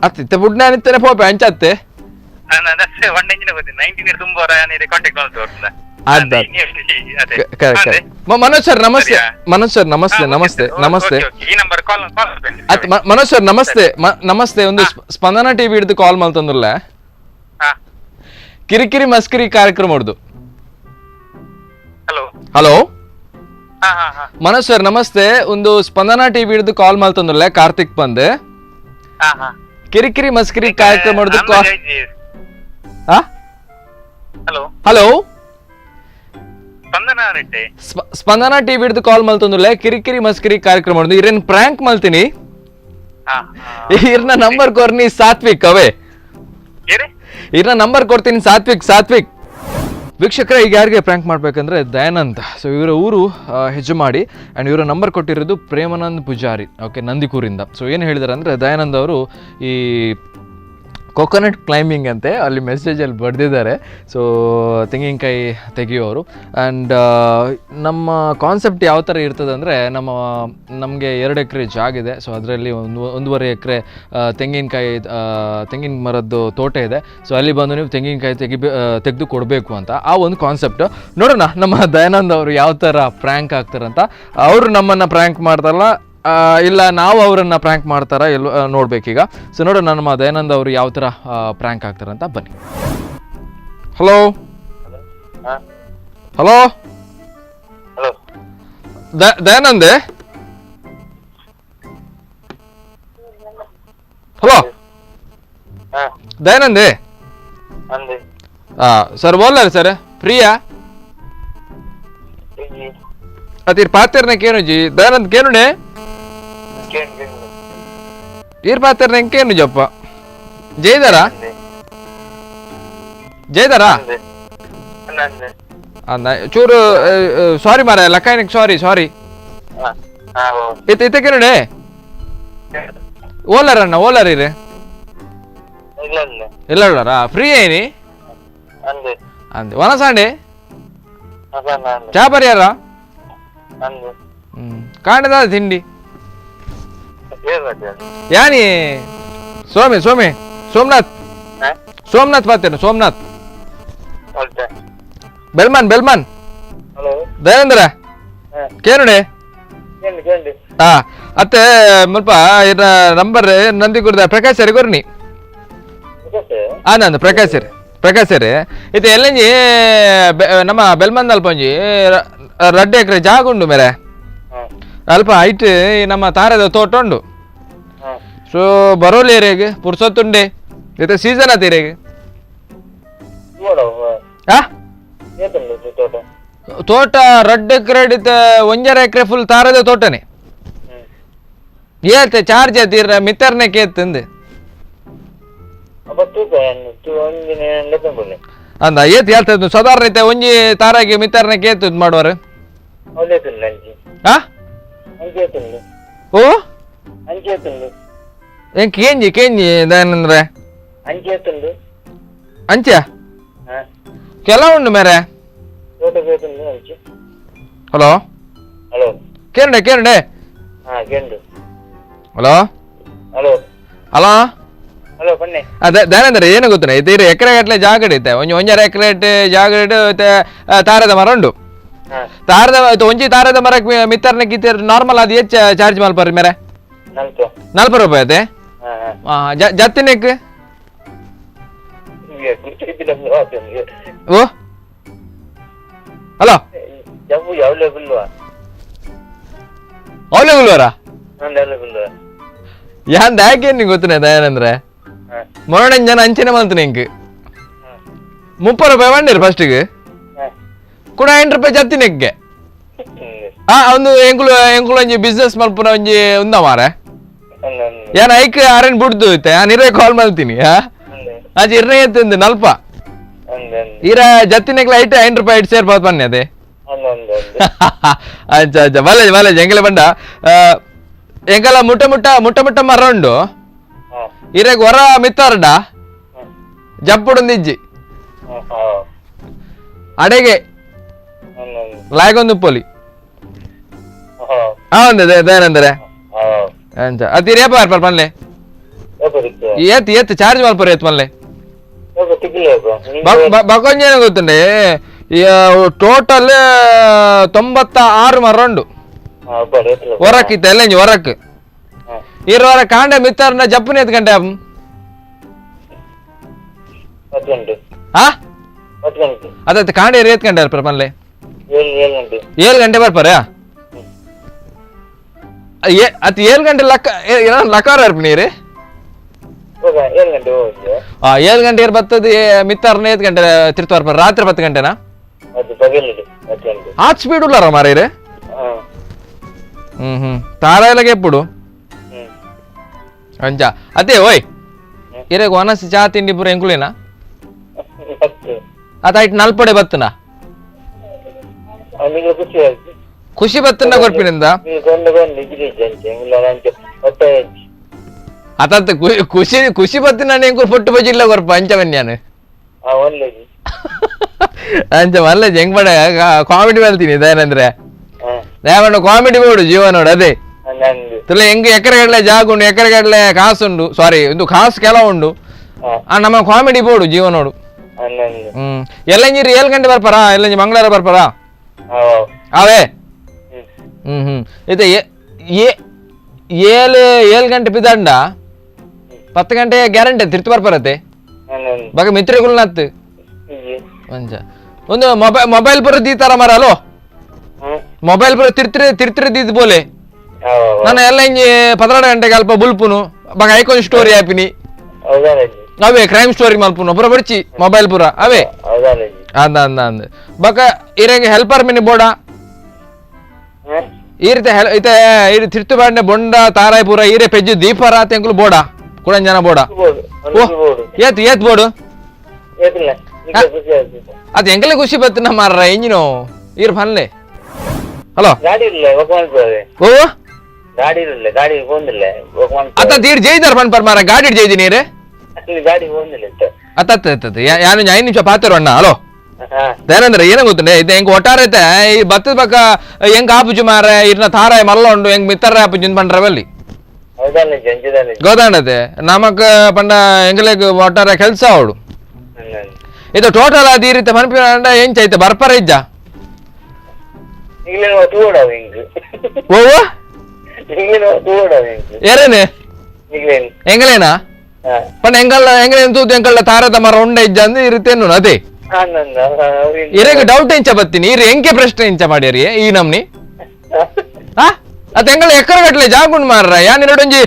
ಅತ್ತೆ ಬುಡ್ನ ಇತ್ತೇನೆ ಪೋಪೆ ಅಂಚತ್ತೆ. ಮನೋಜ್ ಸರ್ ನಮಸ್ತೆ. ಮನೋಜ್ ಸರ್ ನಮಸ್ತೆ ನಮಸ್ತೆ ನಮಸ್ತೆ. ಮನೋಜ್ ಸರ್ ನಮಸ್ತೆ ನಮಸ್ತೆ. ಒಂದು ಸ್ಪಂದನ ಟಿವಿ ಹಿಡಿದು ಕಾಲ್ ಮಾಡ್ತಂದ್ರಲ್ಲ, ಕಿರಿಕಿರಿ ಮಸ್ಕಿರಿ ಕಾರ್ಯಕ್ರಮ ಹೊಡ್ದು. Hello Manoj sir namaste. ಒಂದು ಸ್ಪಂದನ ಟಿವಿ ಹಿಡಿದು ಕಾಲ್ ಮಾಡ್ತಂದ್ರಲ್ಲ, ಕಾರ್ತಿಕ್ ಬಂದೆ. ಕಿರಿಕಿರಿ ಮಸ್ಕಿರಿ ಕಾರ್ಯಕ್ರಮ ಹೊಡ್ದು. ಹಲೋ ಸ್ಪಂದನ ಟಿವಿ ಹಿಡಿದು ಕಾಲ್ ಮಲ್ತಂದ್ರಲ್ಲ, ಕಿರಿಕಿರಿ ಮಸ್ಕಿರಿ ಕಾರ್ಯಕ್ರಮ ಹೊಡ್ದು. ಇರೇನ್ ಪ್ರಾಂಕ್ ಮಲ್ತೀನಿ, ಇರ್ನ ನಂಬರ್ ಕೊರ್ನಿ ಸಾತ್ವಿಕ್ ಅವೇ. ಇರ್ನ ನಂಬರ್ ಕೊಡ್ತೀನಿ ಸಾತ್ವಿಕ್ ಸಾತ್ವಿಕ್. ವೀಕ್ಷಕರ, ಈಗ ಯಾರಿಗೆ ಪ್ರ್ಯಾಂಕ್ ಮಾಡಬೇಕಂದ್ರೆ ದಯಾನಂದ್. ಸೊ ಇವರ ಊರು ಹೆಜ್ಜಮಾಡಿ ಆ್ಯಂಡ್ ಇವರ ನಂಬರ್ ಕೊಟ್ಟಿರೋದು ಪ್ರೇಮಾನಂದ್ ಪೂಜಾರಿ, ಓಕೆ, ನಂದಿಕೂರಿಂದ. ಸೊ ಏನು ಹೇಳಿದಾರೆ ಅಂದರೆ ದಯಾನಂದ್ ಅವರು ಈ ಕೊಕೊನಟ್ ಕ್ಲೈಂಬಿಂಗ್ ಅಂತೆ ಅಲ್ಲಿ ಮೆಸೇಜಲ್ಲಿ ಬರೆದಿದ್ದಾರೆ. ಸೊ ತೆಂಗಿನಕಾಯಿ ತೆಗೆಯೋರು. ಆ್ಯಂಡ್ ನಮ್ಮ ಕಾನ್ಸೆಪ್ಟ್ ಯಾವ ಥರ ಇರ್ತದೆ ಅಂದರೆ, ನಮಗೆ 2 ಎಕರೆ ಜಾಗ ಇದೆ. ಸೊ ಅದರಲ್ಲಿ 1.5 ಎಕರೆ ತೆಂಗಿನಕಾಯಿ ತೆಂಗಿನ ಮರದ್ದು ತೋಟ ಇದೆ. ಸೊ ಅಲ್ಲಿ ಬಂದು ನೀವು ತೆಂಗಿನಕಾಯಿ ತೆಗೆದು ಕೊಡಬೇಕು ಅಂತ ಆ ಒಂದು ಕಾನ್ಸೆಪ್ಟು. ನೋಡೋಣ ನಮ್ಮ ದಯಾನಂದ್ ಅವರು ಯಾವ ಥರ ಪ್ರ್ಯಾಂಕ್ ಆಗ್ತಾರಂತ. ಅವರು ನಮ್ಮನ್ನು ಪ್ರ್ಯಾಂಕ್ ಮಾಡ್ತಾರಲ್ಲ, ಇಲ್ಲ ನಾವು ಅವರನ್ನು ಪ್ರ್ಯಾಂಕ್ ಮಾಡ್ತಾರ ಎಲ್ಲ ನೋಡ್ಬೇಕೀಗ. ಸೊ ನೋಡೋಣ ನಮ್ಮ ದಯಾನಂದ್ ಅವರು ಯಾವ ಥರ ಪ್ರ್ಯಾಂಕ್ ಆಗ್ತಾರಂತ. ಬನ್ನಿ. Hello hello Dayanand. Hello Dayanand sir ಬೋಲ್ಲಾರ sir Priya ಅತೀರ್ ಪಾತೆರ್ನ ಕೇನುಜಿ Dayanand ಕೇನುಣೆ ಈರ್ ಪಾತೆರ್ನ ಕೇನು ಜಪ್ಪ ಜೈದಾರ ಜೈದಾರ ಚೂರು ಸಾರಿ ಮಾರ ಲಕ್ಕಾಯನಕ್ಕೆ ಸಾರಿ ಸಾರಿ ಇತ್ತ ಇತ್ತ ಕೇನುಣೆ ಓಲಾರ ಅಣ್ಣ ಓಲಾರ ಇರೆ ಇಲ್ಲ ಫ್ರೀ ಏನಿ ಅಂದೆ ವನಸಾಂಡೆ ಚಾ ಪರಿಯಾರ ಕಾಣದ ತಿಂಡಿ ಯಾನಿ ಸೋಮೆ ಸೋಮೆ ಸೋಮನಾಥ್ ಸೋಮನಾಥ್ ಪಾತೇನು ಸೋಮನಾಥ್ ಬೆಲ್ಮಾನ್ ಬೆಲ್ಮಾನ್ ದಯಾನಂದ್ರ ಕೇನುಡೆ ಹಾ ಅತ್ತೆ ಮುಲ್ಪ ಇರ ನಂಬರ್ ನಂದಿ ಗುರ್ದ ಪ್ರಕಾಶ್ ಸರಿ ಕೊರ್ನಿ ಆ ನಂದು ಪ್ರಕಾಶ್ ಸರ್ ಪ್ರಕಾಶ್ ಸರ್ ಇದು ಎಲ್ಲಂಜಿ ನಮ್ಮ ಬೆಲ್ಮಂದ ಅಲ್ಪ ಒಂಜಿ ರಡ್ಡೆ ಎಕರೆ ಜಾಗ ಉಂಡು ಮೇರೆ ಅಲ್ಪ ಹೈಟ್ ನಮ್ಮ ತಾರದ ತೋಟ ಉಂಡು. ಸೊ ಬರೋಲಿ ಏರಿಯಾಗೆ ಪುರ್ಸೊತ್ತುಂಡೆ ಇದು ಸೀಸನ್ ಆತ ಏರಿಯಾಗೆ ತೋಟ ರಡ್ಡೆ ಎಕರೆ 1.5 ಎಕರೆ ಫುಲ್ ತಾರದ ತೋಟನೇ ಏತೆ ಚಾರ್ಜ್ ಆತೀರ ಮಿತ್ತರ್ನೆ ಕೇತ್ತಂದು ಅಂದ ಏತ್ ಹೇಳ್ತದ್ದು ಸಾಧಾರಣ ಐತೆ ಒಂಜಿ ತಾರಾಗಿ ಮಿತ್ತರ್ನೆ ಕೇತ್ ಮಾಡುವಾರು ಓ ಏನ್ ಕೇಂಜಿ ಕೇಂಜಿ ದಯಾನಂದ್ರೆ ಅಂಚ ಕೆಲ ಉಂಡು ಮೇರೆ. ಹಲೋ ಕೇಂಡೆ ಕೇಂಡೆ hello hello hello ಅದೇ ದಯಾನಂದ್ರ ಏನು ಗೊತ್ತಿಲ್ಲ ಇದು ಎಕರೆ ಗಟ್ಟಲೆ ಜಾಗ ಇತ್ತೆ ಒಂಜಿ 1.5 ಎಕರೆ ಜಾಗ ತಾರದ ಮರ ಉಂಡು. ತಾರದ ಒಂಜಿ ತಾರದ ಮರಕ್ಕೆ ಮಿತ್ತರ್ನ ಕಿತ್ತ ನಾರ್ಮಲ್ ಅದು ಹೆಚ್ಚು ಚಾರ್ಜ್ ಮಲ್ಪರಿ ಮೇರೆ 40 ರೂಪಾಯಿ ಅದೇ ಜತ್ತಿನೆಕ್ ಓ ಹಲೋ ಅವಲೇ ಯಾನ್ ಯಾಕೆ ನಿಂಗೆ ಗೊತ್ತಿನ ದಯಾನಂದ್ರೆ ಮೊರಡಂಜನ ಅಂಚಿನ ಮಂತು ನಿಂಗೆ 30 ರೂಪಾಯಿ ಬಂದಿರು ಫಸ್ಟಿಗೆ ಕೂಡ 8 ರೂಪಾಯಿ ಜತ್ತಿ ನೆಗ್ಗೆ. ಆ ಒಂದು ಎಂಕುಲು ಎಂಕುಲು ಒಂಜಿ ಬಿಸ್ನೆಸ್ ಮಲ್ಪುನ ಒಂಜಿ ಉಂದ ಮಾರೆ ಯಾನ್ ಐಕ್ ಆರೆನ್ ಬುಡ್ದು ಇತ್ತೆ ಯಾನ್ ಇರೇ ಕಾಲ್ ಮಾಡ್ತೀನಿ. ಹಾ ಅಜ್ಜಿ ಇರ್ನೇ ಎತ್ತಂದು ನಲ್ಪ ಈರ ಜತ್ತಿನೆಗ್ಲ ಐಟ್ 5 ರೂಪಾಯಿ ಐಟ್ ಸೇರ್ಬೋದು ಬನ್ನಿ ಅದೇ. ಅಚ್ಚ ಅಚ್ಚ ಬಲ್ಲೆ ಬಲ್ಲೆ ಎಂಗಲ ಬಂಡ ಎಂಗಲ ಮುಟ್ಟ ಮುಟ್ಟ ಮುಟ್ಟ ಮುಟ್ಟ ಮರ ಉಂಡು ಇರೆಗ್ ಹೊರ ಮಿತ್ತಾರಡ ಜಪ್ಪುಡೊಂದಿಜ್ಜಿ ಅಡೆಗೆ ಲಾಯ್ಗೊಂದು ಪೊಲಿ ಹಾ ದಯಾನಂದರೆ ಅಂಚ ಅದು ರೇಪ ಬರ್ಪಾರ ಪನ್ಲೆ ಏತ್ ಏತ್ ಚಾರ್ಜ್ ಮಲ್ಪರ ಏತ್ ಪನ್ಲೆ ಬಕೊಂಜೇನ ಗೊತ್ತುಂಡೆ ಟೋಟಲ್ 96 ಮರ ಉಂಡು ಹೊರಕ್ ಇತ್ತ ಎಲ್ಲ ಹೊರಕ್ ಇರುವರ ಕಾಂಡ ಮಿತ್ತಾರನ ಜಪ್ಪುನ ಎತ್ ಗಂಟೆ ಅದ ಕಾಂಡ ಏತ್ ಗಂಟೆ ಬರ್ಪಾರ ಪನ್ಲೆ 7 ಗಂಟೆ ಬರ್ಪಾರ ಅತ್ 7 ಗಂಟೆ ಲಕ್ಕ ಲಕಾರ ನೀರು 7 ಗಂಟೆ ಬರ್ತದೆ ಮಿತ್ತಾರನ 8 ಗಂಟೆ ತಿರ್ತು ಬರ್ಪಾರ ರಾತ್ರಿ 10 ಗಂಟೆನಾ ಆತ್ ಸ್ಪೀಡ್ ಉಲ್ಲಾರ ಮಾರೀರೆ. ಹ್ಮ್ ಹ್ಮ್ ತಾರ ಎಲ್ಲ ಕೆಪ್ಪುಡು ಅಂಚ ಅದೇ ಓಯ್ ಇರೆಗ್ ಒನಸ್ ಚಾ ತಿಂಡಿ ಪೂರ ಎಂಕುಲೇನಾ ಅತ ಐಟ್ ನಲ್ಪಡೆ ಬತ್ತನ ಖುಷಿ ಬತ್ತನ ಕೊರ್ಪಿನಿಂದ ಅತ ಖುಷಿ ಖುಷಿ ಬತ್ತಿನ ಎಂಕುಲು ಪೊಟ್ಟು ಬಜಿಲ್ಲ ಕೊರ್ಪ ಅಂಚ ಬನ್ಯಾನು ಅಂಚ ಮಲ್ಲ ಹೆಂಗ್ ಮಾಡ ಕಾಮಿಡಿ ಹೇಳ್ತೀನಿ ಇದೇನಂದ್ರೆ ದೇವಣ್ಣ ಕಾಮಿಡಿ ಬೋಡು ಜೀವ ನೋಡು ಅದೇ ತುಲ ಹೆಂಗ್ ಎಕರೆ ಗಡ್ಲೆ ಜಾಗ ಉಂಡು ಎಕರೆ ಗಡ್ಲೆ ಕಾಸುಂಡು ಸಾರಿ ಒಂದು ಕಾಸು ಕೆಲ ಉಂಡು ಆ ನಮ್ಮ ಕಾಮಿಡಿ ಬೋಡು ಜೀವ ನೋಡು. ಹ್ಮ್ ಎಲ್ಲಂಜಿರಿ 7 ಗಂಟೆ ಬರ್ಪಾರಾ ಎಲ್ಲಂಜಿ ಮಂಗಳವಾರ ಬರ್ಪಾರಾ ಅವೇ. ಹ್ಮ್ ಹ್ಮ್ ಇದು 7 ಗಂಟೆ ಬಿದಂಡ 10 ಗಂಟೆ ಗ್ಯಾರಂಟಿ ತಿರ್ತು ಬರ್ಪಾರತ್ತೆ ಬಾಗ ಮಿತ್ರಗುಲ್ನತ್ತು ಒಂಜ ಒಂದು ಮೊಬೈಲ್ ಮೊಬೈಲ್ ಪುರ ದೀತಾರ ಮರ ಅಲೋ ಮೊಬೈಲ್ ಪುರ ತಿರ್ತಿರೆ ತಿರ್ತಿರೆ ದೀದ್ ಬೋಲೆ ನಾನು ಎಲ್ಲ ಹಿಂಗೆ 12 ಗಂಟೆಗೆ ಅಲ್ಪ ಬುಲ್ಪುನು ಬಾಗ ಐಕೊಂದು ಸ್ಟೋರಿ ಹಾಪಿನಿ ಅವೇ ಕ್ರೈಮ್ ಸ್ಟೋರಿ ಮಲ್ಪುನು ಪುರ ಬಡ್ಚಿ ಮೊಬೈಲ್ ಪುರ ಅವೇ ಅಂದ ಅಂದ ಅಂದ ಬಕ ಇರಂಗೆ ಹೆಲ್ಪರ್ ಮಿನಿ ಬೋಡ ಈ ರೀತಿ ಇತ್ತೆ ಈ ತಿರ್ತು ಬಾಂಡೆ ಬೊಂಡ ತಾರಾಯಿ ಪೂರ ಈರೆ ಪೆಜ್ಜು ದೀಪರ ತೆಂಕುಲು ಬೋಡ ಕುಡಂಜನ ಬೋಡ ಏತ್ ಏತ್ ಬೋಡು ಅದು ಎಂಕಲೆ ಖುಷಿ ಬತ್ತಿನ ಮಾರ್ರ ಇಂಜಿನು ಈರ್ ಫನ್ಲೆ ಹಲೋ ಓ ಅತ್ತ ತೀರ್ ಜೈದಾರ ಫನ್ ಪರ್ ಮಾರ ಗಾಡಿ ಜೈದಿ ನೀರೆ ಅತ್ತ ಅತ್ತ ಯಾನು 5 ನಿಮಿಷ ಪಾತಿರು ಅಣ್ಣ. ಹಲೋ ದಯಾನಂದ್ರ ಏನ ಗೊತ್ತುಂಡೆ ಇದು ಹೆಂಗ್ ಒಟ್ಟಾರೆ ಐತೆ ಈ ಬತ್ತದ ಪಕ್ಕ ಹೆಂಗ್ ಆಪುಜು ಮಾರ ಇರ್ನ ತಾರಾಯ ಮಲ್ಲ ಉಂಡು ಹೆಂಗ್ ಮಿತ್ತರ್ರ ಆಪುಜು ಪಂಡ್ರವಲ್ಲಿ ಗೊತ್ತಾಂಡತೆ ನಮಕ್ ಪಂಡ ಎಂಗ್ಲೆಗ್ ಒಟ್ಟಾರೆ ಕೆಲಸ ಅವಡು ಇದು ಟೋಟಲ್ ಅದು ಈ ರೀತಿ ಮನ್ಪಿನ ಎಂಚ ಐತೆ ಬರ್ಪರ ಇಜ್ಜ ಓ ಏರೇನೆ ಎಂಗಲೇನಾ ಪಂಡ ಎಂಗಲ್ಲ ಎಂಗಲೇನು ತೂತು ಎಂಕಲ್ಲ ತಾರದ ಮರ ಉಂಡ ಇಜ್ಜ ಅಂದ್ ಈ ರೀತಿ ಎನ್ನು ಅದೇ ಇರೆಗ್ ಡೌಟ್ ಎಂಚ ಬತ್ತೀನಿ ಇರು ಎಂಕೆ ಪ್ರಶ್ನೆ ಎಂಚ ಮಾಡ್ಯಾರಿ ಈ ನಮ್ನಿ ಅತ್ತ ಎಂಗಳ ಎಕ್ಕರ ಗಟ್ಲೆ ಜಾಗುಂಡ್ ಮಾರ್ರ ಯಾನ್ ಎರಡೊಂಜಿ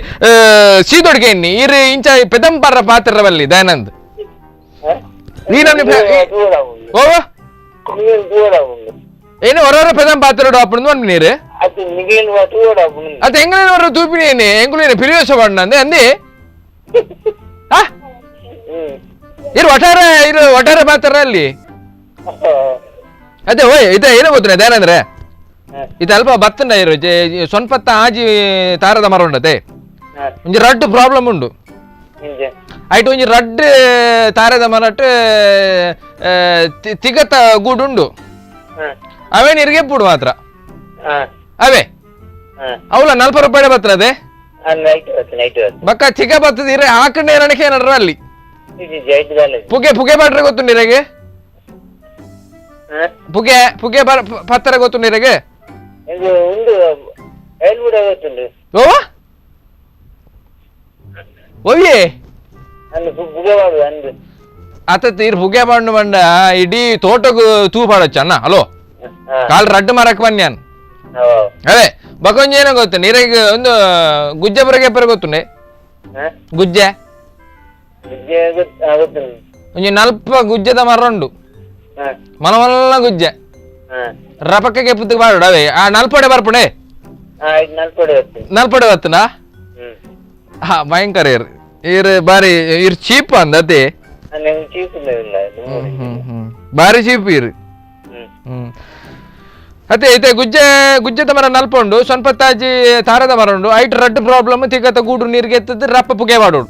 ಸೀದೊಡ್ಗೆ ಎನ್ನಿ ಇರು ಇಂಚ ಪೆದಂಪರ್ರ ಪಾತ್ರವಲ್ಲಿ ದಯಾನಂದ್ ಈ ನಮ್ನಿ ಓ ಏನು ಹೊರವರ ಪೆದಂ ಪಾತ್ರ ಅಪ್ಪಣದು ಒಂದು ನೀರು ಅತ್ತ ಎಂಗಳೇನು ಹೊರ ತೂಪಿನಿ ಎಂಗುಲೇನು ಪಿರಿಯೋಸ ಬಣ್ಣ ಅಂದೆ ಅಂದಿ ಇರು ಒಟ್ಟಾರೆ ಇರು ಒಟ್ಟಾರೆ ಪಾತ್ರ ಅಲ್ಲಿ ಅದೇ ಓಯ್ ಇದೆ ಏನೋ ಗೊತ್ತಿಲ್ಲ ದಯಾನಂದ್ರೆ ಇದು ಅಲ್ಪ ಬತ್ತಂಡ ಇರು ಸೊನ್ಪತ್ತ ಆಜಿ ತಾರದ ಮರ ಉಂಡತೆ ಒಂಜಿ ರಡ್ಡು ಪ್ರಾಬ್ಲಮ್ ಉಂಡು ಐಟ್ ಒಂಜಿ ರಡ್ಡು ತಾರದ ಮರಟ್ ತಿಗತ ಗೂಡುಂಡು ಅವೇ ನೀರಿಗೆ ಪುಡು ಮಾತ್ರ ಅವೇ ಅವಲ 40 ರೂಪಾಯಿ ಬರ್ತದೆ ಬಕ್ಕ ಚಿಗ ಬರ್ತದೆ ಇರೆ ಹಾಕಂಡೆ ನನಗೆ ಏನಾರ ಅಲ್ಲಿ ಪುಗೆ ಪುಗೆ ಬಾಟ್ರೆ ಗೊತ್ತು ನೀರಿಗೆ ಪುಗೆ ಪುಗೆ ಪತ್ತರ ಗೊತ್ತು ನೀರಿಗೆ ಓ ಓಯೇ ಅತ್ತ ತೀರ್ ಪುಗೆ ಬಾಂಡು ಬಂಡ ಇಡೀ ತೋಟకు ತೂ ಪಾಡೊಚ್ಚ ಅಣ್ಣ. ಹಲೋ ಕಾಲ್ ರಡ್ಡು ಮರಕ್ ಬನ್ಯಾನ್ ಅದೇ ಬಕೊಂಜ ಏನೋ ಗೊತ್ತು ನೀರಿಗೆ ಒಂದು ಗುಜ್ಜೆ ಬರಗೆ ಪರ ಗೊತ್ತುಂಡೆ ಗುಜ್ಜೆ ಒಂಜಿ ನಲ್ಪ ಗುಜ್ಜೆದ ಮರ ಉಂಡು ಮಲಮಲ್ಲ ಗುಜ್ಜೆ ರಪಕ್ಕೆ ಪುತ್ತಕ್ಕೆ ಬಾಡು ಅವೇ ಆ ನಲ್ಪಡೆ ಬರ್ಪುಣೆ ನಲ್ಪಡೆ ಬತ್ತನಾ. ಹಾ ಭಯಂಕರ ಇರ್ ಇರ್ ಬಾರಿ ಇರ್ ಚೀಪ್ ಅಂದತೆ. ಬಾರಿ ಚೀಪ್ ಇರ್. ಅತ್ತೆ ಇತ್ತೆ ಗುಜ್ಜೆ ಗುಜ್ಜೆದ ಮರ ನಲ್ಪ ಉಂಡು, ಸ್ವಲ್ಪ ತಾಜಿ ತಾರದ ಮರ ಉಂಡು, ಐಟ್ ರಡ್ಡ್ ಪ್ರಾಬ್ಲಮ್ ತಿಕ್ಕತ್ತ ಗೂಡು ನೀರಿಗೆ ಎತ್ತದ್ದು ರಪ್ಪ ಪುಗೆ ಮಾಡೋಡು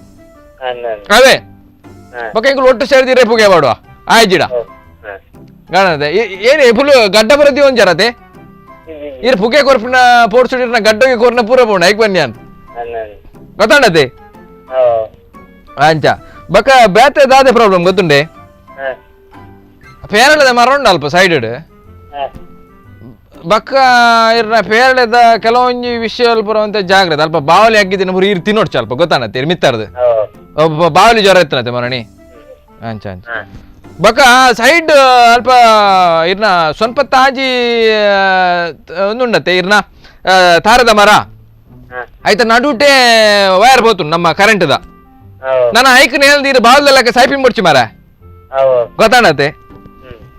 ಅವೇ ಬೊಕ ಎಂಕುಲು ಒಟ್ಟು ಸೇರಿದಿರೆ ಪುಗೆ ಮಾಡುವ ಆಯ್ಜಿಡ ಗಾಣದೆ ಏನೇ ಫುಲ್ ಗಡ್ಡ ಬರದಿ ಒಂಜರತೆ ಇರ್ ಪುಗೆ ಕೊರ್ಪಿನ ಪೋರ್ಸುಡಿರ್ನ ಗಡ್ಡಗೆ ಕೊರ್ನ ಪೂರ ಪೋಣ ಐಕ್ ಬನ್ನಿ ಅಂತ ಗೊತ್ತಾಂಡತೆ ಅಂಚ ಬೊಕ ಬೇತೆ ದಾದೆ ಪ್ರಾಬ್ಲಮ್ ಗೊತ್ತುಂಡೆ ಪೇರಳದ ಮರ ಉಂಡು ಅಲ್ಪ ಸೈಡ್ ಬಕ್ಕ ಇರ್ನ ಪೇರಳೆದ ಕೆಲವೊಂಜಿ ವಿಷಯ ಪೂರ ಜಾಗ್ರತೆ ಅಲ್ಪ ಬಾವಲಿ ಅಗ್ಗಿದಿನ ಪೂರ ಇರ್ ತಿನ್ನೋಡ್ಚ ಅಲ್ಪ ಗೊತ್ತಾನತ್ತೆ ಮಿತ್ತರ್ದು ಬಾವಲಿ ಜ್ವರ ಎತ್ತನತೆ ಮರಣಿ ಅಂಚ ಅಂಚ ಬಕ್ಕ ಸೈಡ್ ಅಲ್ಪ ಇರ್ನ ಸ್ವಲ್ಪ ತಾಜಿ ಒಂದುಂಡತ್ತೆ ಇರ್ನ ತಾರದ ಮರ ಆಯ್ತಾ ನಡುಟೆ ವೈರ್ ಬೋತು ನಮ್ಮ ಕರೆಂಟ್ದ ನಾನು ಐಕ್ ನೇಲ್ದಿರ ಬಾವಲ್ದಲ್ಲಕ ಸೈಪಿಂಗ್ ಮುಡ್ಚಿ ಮರ ಗೊತ್ತಾಣತೆ.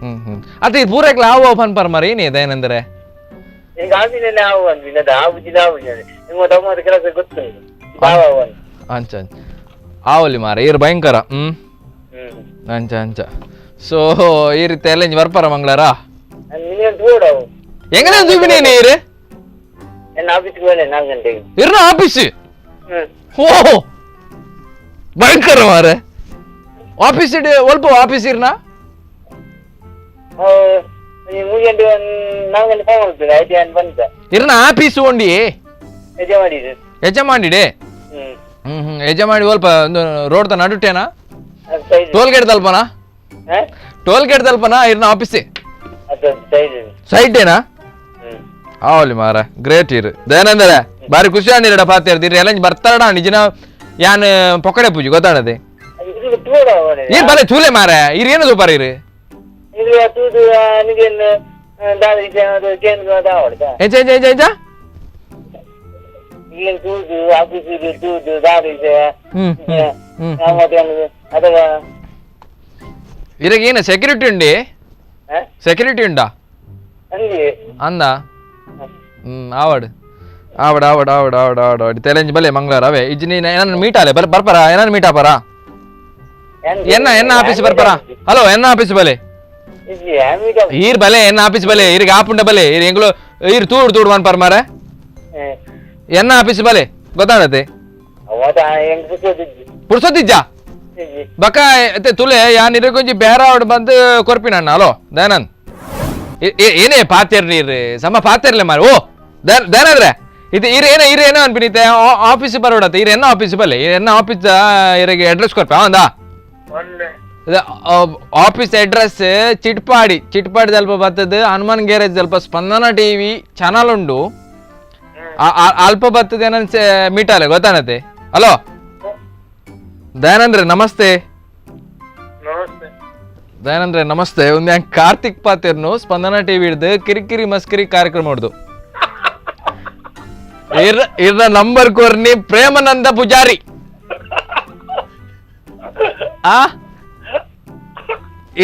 ಹ್ಮ್ ಹ್ಮ್ ಅತ್ತೆ ಇದು ಪೂರೈಕ್ಲ ಆವು ಪನ್ಪರ್ ಮರ ಏನೇ ದಯನಂದರೆ ಅಂಚ ಅಂಚ ಆವಲಿ ಮಾರ ಇರ್ ಭಯಂಕರ. ಹ್ಮ್ ಅಂಚ ಅಂಚ ಸೊ ಈ ರೀತಿ ಎಲ್ಲ ಬರ್ಪಾರ ಮಂಗಳಾರ ಎಂಗನೇ ತೂಪಿನೇನೆ ಇರು ಇರ್ನ ಆಫೀಸ್ ಓ ಭಯಂಕರ ಮಾರ ಆಫೀಸ್ ಒಲ್ಪ ಆಫೀಸ್ ಇರ್ನ ಇರ್ನ ಆಫೀಸ್ ಒಂಡಿ ಯಜಮಾಡಿಡೆ. ಹ್ಮ್ ಹ್ಮ್ ಯಜಮಾಡಿ ಒಲ್ಪ ರೋಡ್ ನಡುಟೇನಾ ಟೋಲ್ ಗೇಟ್ ತಲ್ಪನಾ ಟೋಲ್ ಗೇಟ್ ತಲ್ಪನಾ ಇರ್ನ ಆಫೀಸ್ ಸೈಡ್ ಏನಾ ಆವಲಿ ಮಾರ ಗ್ರೇಟ್ ಇರು ದಯಾನಂದರ ಬಾರಿ ಖುಷಿ ಅಂದಿರಡ ಪಾತೇರ್ದಿರಿ ಎಲ್ಲ ಬರ್ತಾರಡ ನಿಜನ ಯಾನ್ ಪೊಕಡೆ ಪೂಜೆ ಗೊತ್ತಾಣದೆ ಇರ್ ಬಲೆ ತೂಲೆ ಮಾರ ಇರ್ ಏನು ಸೂಪರ್ ಇರು ಎಂಚ ಎಂಚ ಎಂಚ ಎಂಚ ಇರಗ ಏನು ಸೆಕ್ಯೂರಿಟಿ ಉಂಡಿ ಸೆಕ್ಯೂರಿಟಿ ಉಂಡಾ ಅಂದ ಆವಡ್ ಆವಡ್ ಆವಡ್ ಆವಡ್ ಆವಡ್ ಆವಡ್ ಆವಡ್ ತೆಲೆಂಜ್ ಬಲೆ ಮಂಗಳವಾರ ಅವೇ ಇಜ್ಜಿ ನೀನು ಏನಾನ ಮೀಟ್ ಆಲೆ ಬರ್ಪರ ಏನಾನ ಮೀಟ್ ಆಪರ ಎನ್ನ ಎನ್ನ ಆಫೀಸ್ ಬರ್ಪರ ಹಲೋ ಎನ್ನ ಆಫೀಸ್ ಬಲೆ ಈರ್ ಬಲೆ ಎನ್ನ ಆಫೀಸ್ ಬಲೆ ಇರಿಗೆ ಆಪುಂಡ ಬಲೆ ಇರ್ ಎಂಗ್ಳು ಈರ್ ತೂಡು ತೂಡು ಪರ್ ಮಾರ ಎನ್ನ ಆಫೀಸ್ ಬಲೆ ಗೊತ್ತಾಡತ್ತೆ ಪುರ್ಸೊತ್ತಿಜ್ಜಾ ಬಕ್ಕ ತುಲೆ ಯಾನ್ ಇರಕೊಂಜಿ ಬೇರೆ ಅವಡು ಬಂದು ಕೊರ್ಪಿನಣ್ಣ ಹಲೋ ದಯಾನಂದ್ ಏನೇ ಪಾತೇರ್ ನೀರ್ ಸಮ ಪಾತೇರ್ಲೆ ಮಾರಿ ಓ ದಯಾನಂದ್ರೆ ಇದು ಇರ್ ಏನ ಇರ್ ಏನೋ ಅನ್ಪಿನಿತೆ ಆಫೀಸ್ ಬರೋಡತ್ತೆ ಇರ್ ಎನ್ನ ಆಫೀಸ್ ಬಲ್ಲೆ ಇರ್ ಎನ್ನ ಆಫೀಸ್ ಇರಗೆ ಅಡ್ರೆಸ್ ಕೊರ್ಪ ಅವಂದಾ ಆಫೀಸ್ ಅಡ್ರೆಸ್ ಚಿಟ್ಪಾಡಿ ಚಿಟ್ಪಾಡಿ ಸ್ವಲ್ಪ ಬರ್ತದೆ ಹನುಮಾನ್ ಗ್ಯಾರೇಜ್ ಸ್ವಲ್ಪ ಸ್ಪಂದನ ಟಿವಿ ಚಾನಲ್ ಉಂಡು ಅಲ್ಪ ಬರ್ತದೆ ಏನನ್ ಮೀಟಾಲೆ ಗೊತ್ತಾನತೆ. ಹಲೋ ದಯಾನಂದ್ರೆ ನಮಸ್ತೆ. ದಯಾನಂದ್ರೆ ನಮಸ್ತೆ. ಒಂದು ಕಾರ್ತಿಕ್ ಪಾತೇರ್ನು ಸ್ಪಂದನ ಟಿವಿ ಹಿಡ್ದು ಕಿರಿಕಿರಿ ಮಸ್ಕಿರಿ ಕಾರ್ಯಕ್ರಮ ಹೊಡ್ದು ಇರ್ನ ನಂಬರ್ ಕೋರ್ನಿ ಪ್ರೇಮನಂದ ಪೂಜಾರಿ ಆ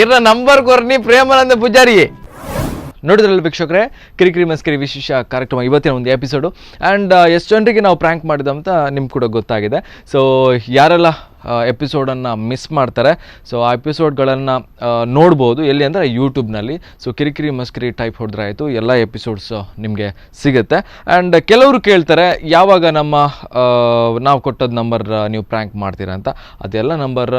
ಇರ್ನ ನಂಬರ್ ಕೋರ್ನಿ ಪ್ರೇಮಾನಂದ ಪೂಜಾರಿ. ನೋಡಿದ್ರಲ್ಲ ವೀಕ್ಷಕರೇ, ಕಿರಿಕಿರಿ ಮಸ್ಕಿರಿ ವಿಶೇಷ ಕಾರ್ಯಕ್ರಮ ಇವತ್ತಿನ ಒಂದು ಎಪಿಸೋಡು. ಆ್ಯಂಡ್ ಎಷ್ಟು ಜನರಿಗೆ ನಾವು ಪ್ರ್ಯಾಂಕ್ ಮಾಡಿದ ಅಂತ ನಿಮ್ಗೆ ಕೂಡ ಗೊತ್ತಾಗಿದೆ. ಸೊ ಯಾರೆಲ್ಲ ಎಪಿಸೋಡನ್ನು ಮಿಸ್ ಮಾಡ್ತಾರೆ, ಸೊ ಆ ಎಪಿಸೋಡ್ಗಳನ್ನು ನೋಡ್ಬೋದು ಎಲ್ಲಿ ಅಂದರೆ ಯೂಟ್ಯೂಬ್ನಲ್ಲಿ. ಸೊ ಕಿರಿಕಿರಿ ಮಸ್ಕಿರಿ ಟೈಪ್ ಹೊಡೆದ್ರೆ ಆಯಿತು, ಎಲ್ಲ ಎಪಿಸೋಡ್ಸ್ ನಿಮಗೆ ಸಿಗುತ್ತೆ. ಆ್ಯಂಡ್ ಕೆಲವರು ಕೇಳ್ತಾರೆ ಯಾವಾಗ ನಮ್ಮ ನಾವು ಕೊಟ್ಟದ್ದು ನಂಬರ್ ನೀವು ಪ್ರ್ಯಾಂಕ್ ಮಾಡ್ತೀರಾ ಅಂತ. ಅದೆಲ್ಲ ನಂಬರ್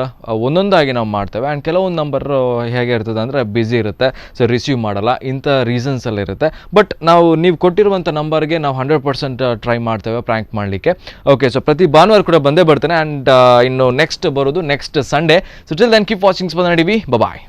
ಒಂದೊಂದಾಗಿ ನಾವು ಮಾಡ್ತೇವೆ. ಆ್ಯಂಡ್ ಕೆಲವೊಂದು ನಂಬರ್ ಹೇಗೆ ಇರ್ತದೆ ಅಂದರೆ ಬ್ಯುಸಿ ಇರುತ್ತೆ, ಸೊ ರಿಸೀವ್ ಮಾಡಲ್ಲ, ಇಂಥ ರೀಸನ್ಸ್ ಎಲ್ಲ ಇರುತ್ತೆ. ಬಟ್ ನಾವು ನೀವು ಕೊಟ್ಟಿರುವಂಥ ನಂಬರ್ಗೆ ನಾವು 100% ಟ್ರೈ ಮಾಡ್ತೇವೆ ಪ್ರ್ಯಾಂಕ್ ಮಾಡಲಿಕ್ಕೆ. ಓಕೆ, ಸೊ ಪ್ರತಿ ಭಾನುವಾರ ಕೂಡ ಬಂದೇ ಬರ್ತೇನೆ. ಆ್ಯಂಡ್ ಇನ್ನು ನೆಕ್ಸ್ಟ್ ಬರೋದು next Sunday. So till then keep watching Spandana TV. Bye.